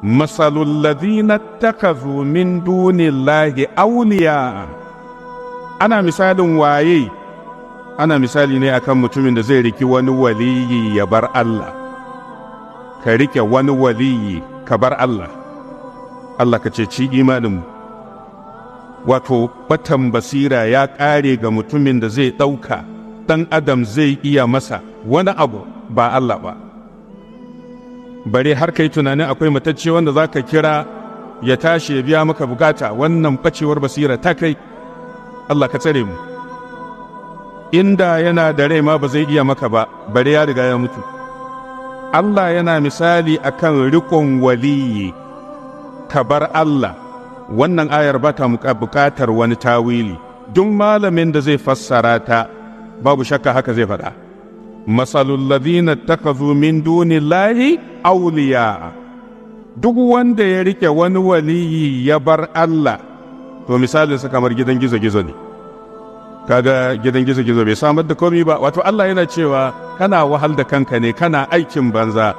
Masalul ladina takazu min dunillahi awliya. Ana misalin waye? Ana misali ne akan mutumin da zai riki wani waliyi ya bar Allah. Ka rike wani waliyi ka bar Allah. Allah ka ceci imaninmu. Wato batan basira ya ƙare ga mutumin da zai ɗauka ɗan adam zai iya masa wani abu ba Allah ba. Bare har kai tunanin akwai matacce wanda za ka kira ya tashi ya biya maka bukata, wannan bacewar basira ta kai. Allah ka tsare mu. Inda yana da rai ma ba zai iya maka ba, bare ya riga ya mutu. Allah yana misali akan riƙon waliyi ka bar Allah. Wannan ayar ba ta buƙatar wani tawili. Duk malamin da zai fassara ta, babu shakka haka zai faɗa. Masalul ladina takazu min dunillahi awliya. Duk wanda ya rike wani waliyi ya bar Allah, to misalinsa kamar gidan gizo-gizo ne. Kaga gidan gizo-gizo bai samar da komai ba. Wato Allah yana cewa kana wahal da kanka ne, kana aikin banza.